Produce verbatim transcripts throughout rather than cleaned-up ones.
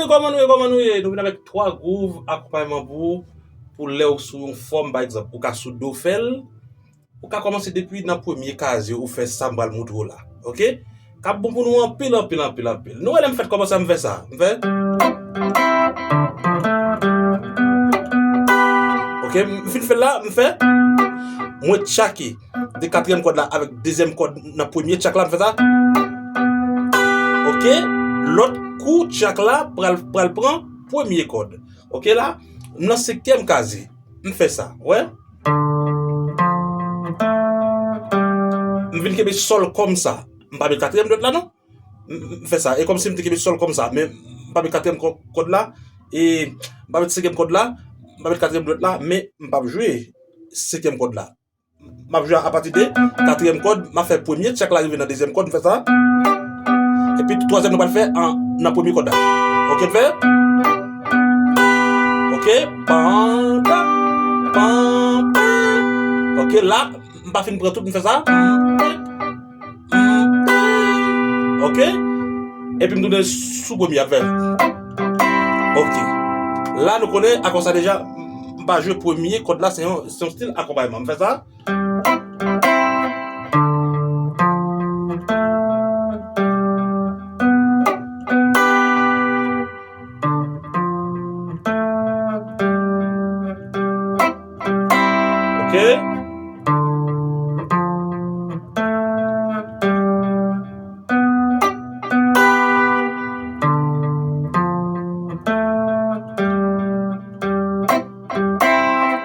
Kòman nou ye, kòman nou ye? Nou vin avèk twa gwouv akonpayman pou ou, pou lè w sou yon fòm, pa egzanp, ou ka sou do fè l, ou ka kòmanse depi nan premye kazye, ou fè sa m pral montre w la. Oke? K ap bon pou nou anpil, anpil, anpil, anpil. Nou wè lè m fèt kòman sa m fè sa. M fè. Oke, m fin fè l la, m fè. Mwen tchake de katriyèm kòd la avèk dezyèm kòd nan premye tchak la, m fè sa. Oke, lòt kou tchak la pral, pral pran premye kòd. Oke, la, m nan senkyèm kazye, m fè sa, wè. M vin kenbe sòl kòm sa. M pa met katriyèm dwèt la, non. M, m fè sa. E kòmsi m te kenbe sòl kòm sa, men m pa met katriyèm kò-, kòd la, e m pa met senkyèm kòd la, m pa met katriyèm dwèt la, men m p ap jwe senkyèm kòd la. M ap jwe apati de katriyèm kòd, m ap fè premye tchak la rive nan dezyèm kòd, m fè sa. Epi twazyèm nou pral fè an, nan premye kòd la. Oke, m fè. Oke, pam, pam, pam, pam. Oke, la, m pa fin pran tout, m fè sa. Oke? Epi m tounen sou premye a, m fè. Oke. La, nou konnen akò sa deja, m pa jwe premye kòd la, se yon, se yon stil akonpayman. M fè sa. Oke?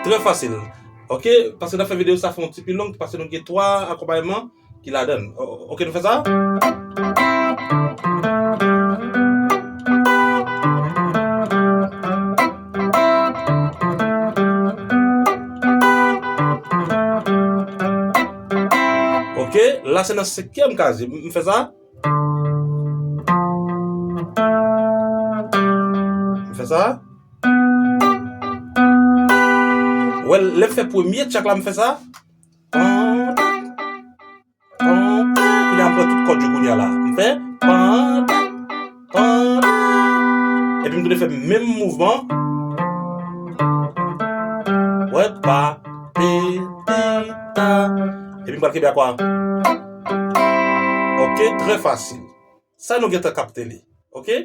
Trè fasil. Oke, paske n ap fè videyo sa fè yon ti pi long, paske nou gen twa akonpayman ki ladan l. O-, oke, nou fè sa? Oke, la se nan senkyèm kazye. M, m fè sa? M fè sa? Wè, lè m fè premye tchak la, m fè sa. Kounye a, m pran tout kòd yo kounye a la. M fè. Epi m tounen fè menm mouvman. Wè, pa, pe, ti, ta. Epi m pral kenbe ak kwa. Oke, trè fasil. Sa nou gentan kapte li. Oke?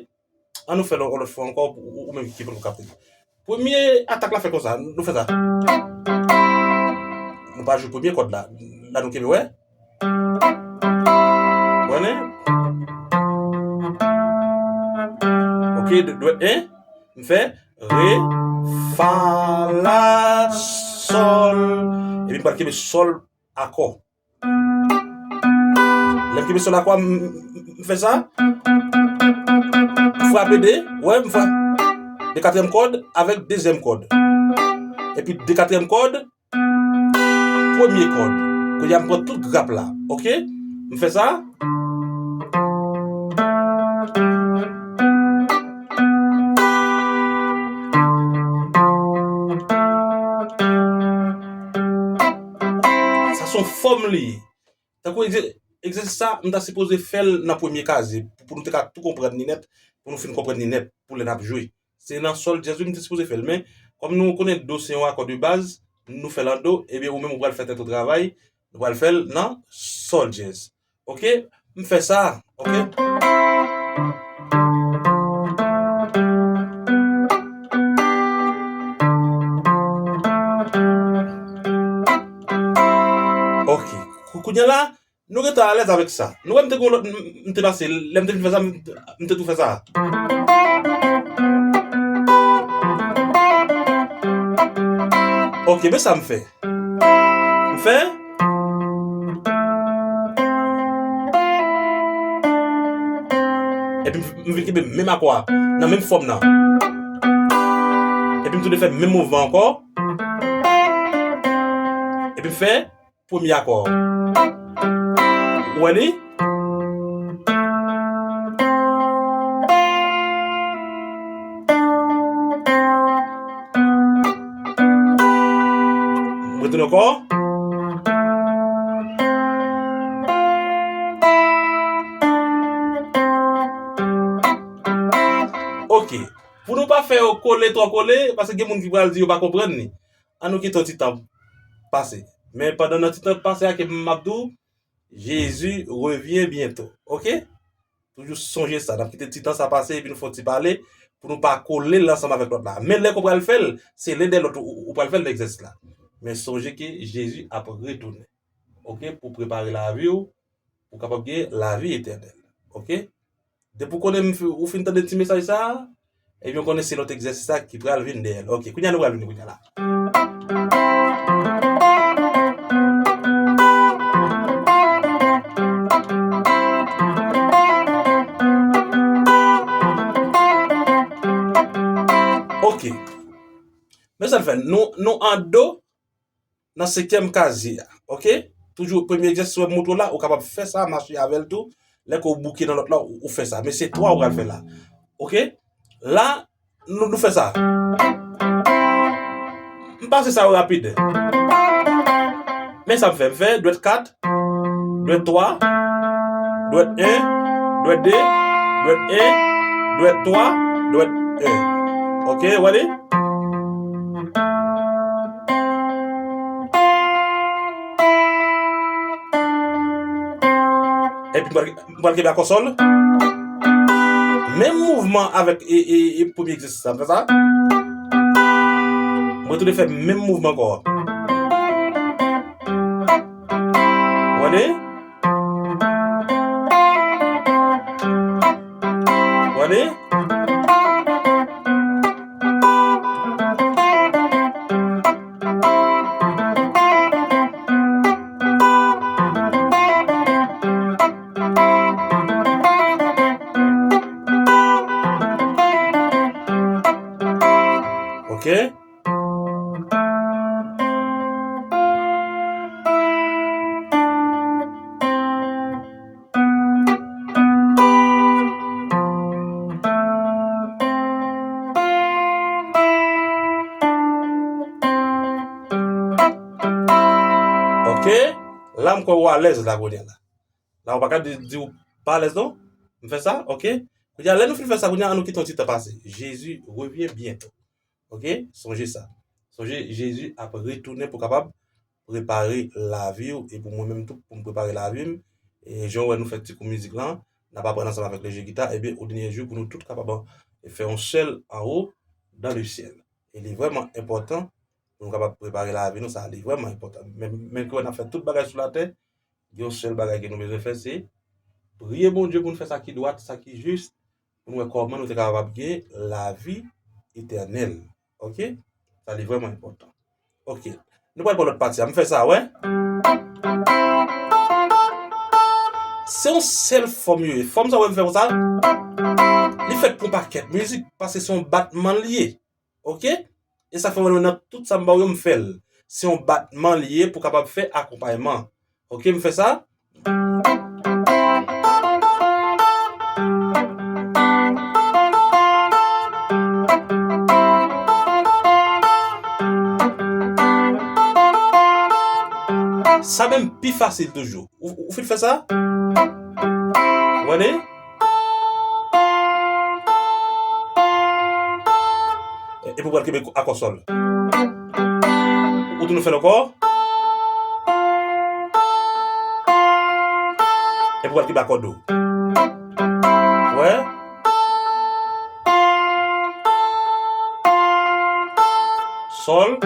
An nou fè l yon lòt fwa ankò, ou, ou menm ki poko kapte. Premye atak la fè konsa, nou fè sa. Nou pa jwe premye kòd la. La nou kenbe, wè. Konnen? Oke, dwèt en. M fè re, fa, la, sòl. Epi m pral kenbe sòl akò. Lè m kenbe sòl akò, m, m, m fè sa. M frape de, wè, m frape de katriyèm kòd avèk dezyèm kòd. Epi de katriyèm kòd, premye kòd. Kounye a, m pran tout grap la, oke? M fè sa. Sa se yon fòm li ye. Tankou egzè-, egzèsis sa, m ta sipoze fè l nan premye kazye, pou, pou nou te ka tou konprann li nèt, pou nou fin konprann li nèt, pou lè n ap jwe. Se nan sòl dyèz wi m te sipoze fè l, men kòm nou konnen do se yon akò de baz, nou fè l an do, ebyen ou menm ou pral fè tèt ou travay, nou pral fè l nan sòl dyèz. Oke? M fè sa, oke? Oke. Kou-, kounye a la, nou gentan alèz avèk sa. Nou wè m te gen yon lòt, m, m te pase, lè m te fin fè sa, m, m te tou fè sa. Oke, men sa m fè. M fè. Epi m, m vin kenbe menm akò a, nan menm fòm nan. Epi m tounen fè menm mouvman ankò. Epi m fè premye akò. Ou wè li? M retounen ankò. Ok. Pou nou pa fè yo kole twò kole, paske gen moun ki pral di yo pa konprann li. An nou kite yon ti tan pase. Men pandan nan ti tan pase a ke m ap di w, Jésus revient bientôt. Ok? Toujou sonje sa. N ap kite ti tan sa pase epi nou fè yon ti pale pou nou pa kole l ansanm avèk lòt la. Men lè ke w pral fè l, se len dèyè lòt ou, ou pral fè l nan egzèsis la. Men sonje ke Jezi ap retounen. Ok? Pou prepare lavi w, pou w kapab gen lavi etènèl. Ok? Depi w konnen m fi-, ou fin tande ti mesaj sa a, ebyen, w konnen se lòt egzèsis la ki pral vin dèyè l. Ok, kounye a nou pral vini kounye a la. Ok. Men sa n fè, nou, nou an do, nan senkyèm kazye a. Ok? Toujou premye egzèsis mwen montre w la, ou kapab fè sa, mache avè l tou. Lè ke w bouke nan lòt la, ou, ou fè sa. Men se twa ou pral fè la. Ok? La, nou, nou fè sa. M pase sa yo rapid. Men sa m fè, m fè dwèt kat, dwèt twa, dwèt en, dwèt de, dwèt en, dwèt twa, dwèt en. Ok, w ale? Epi m pral, m pral kenbe akò sòl. Menm mouvman avèk e, e, e premye egzèsis la. M fè sa. M retounen fè menm mouvman ankò. W ale? W ale? Ok. Ok. La, m kwè w alèz la, kounye a la. La, w pa ka di, di w pa alèz, non? M fè sa, ok? Kounye a, lè nou fin fè sa, kounye a, an nou kite yon ti tan pase. Jésus revient bientôt. Ok? Sonje sa. Sonje, Jezi ap retounen pou kapab prepare lavi w e pou mwen menm tou, pou m prepare lavi m. E jan w wè nou fè ti kou mizik lan, n ap aprann ansanm avèk le jeu guitar, ebyen, o dènye jou pou nou tout kapab fè yon sèl anwo dans le ciel. E li vrèman enpòtan pou nou kapab prepare lavi nou, sa li vrèman enpòtan. Men, men ke wè n ap fè tout bagay sou latè, gen yon sèl bagay ke nou bezwen fè, se priye Bondye pou nou fè sa ki dwat, sa ki jis, pou nou wè kòman nou te kapab gen lavi etènèl. Ok? Sa li vrèman enpòtan. Ok. Nou pral pran lòt pati a. M fè sa, wè. Se yon sèl fòm yo ye. Fòm sa w wè m fè konsa, li fèt pou yon pakèt mizik, paske se yon batman li ye. Ok? E sa fè w wè nan tout sa m ba w yo, m fè l. Se yon batman li ye pou kapab fè akonpayman. Ok, m fè sa. Sa menm pi fasil toujou. Ou, ou fin fè sa? Ou wè li? E, epi w pral kenbe akò sòl. Ou tounen fè l ankò. Epi w pral kenbe akò do. Wè? Sòl.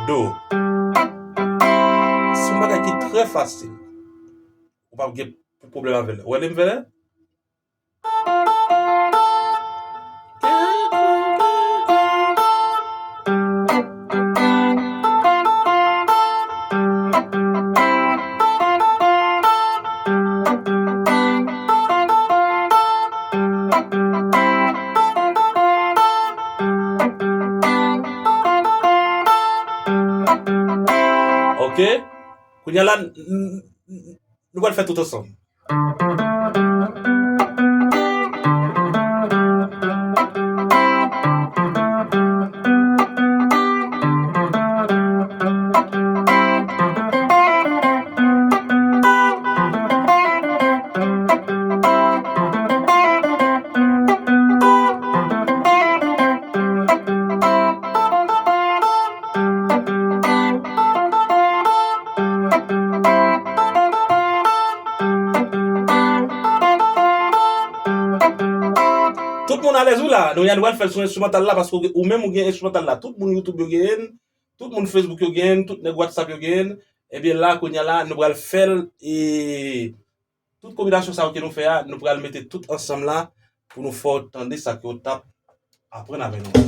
Do. Se yon bagay ki trè fasil. Ou p ap gen pwoblèm avè l. Ou wè li m fè la? Ok. Kounye a la, n, n, n, nou pral fè tout ansanm. Alèz wi la, nou, nou pral fè l sou enstrimantal la, paske ou gen, ou menm ou gen enstrimantal la. Tout moun YouTube yo genyen l, tout moun Facebook yo genyen l, tout nèg WhatsApp yo genyen l. Ebyen la, kounye a la, nou pral fè l, e tout konbinasyon sa yo ke nou fè a, nou pral mete tout ansanm la pou nou fè w tande sa ke w t ap aprann avè nou.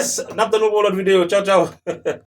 Yes, n ap tann nou pou yon lòt videyo. Tchaw, tchaw.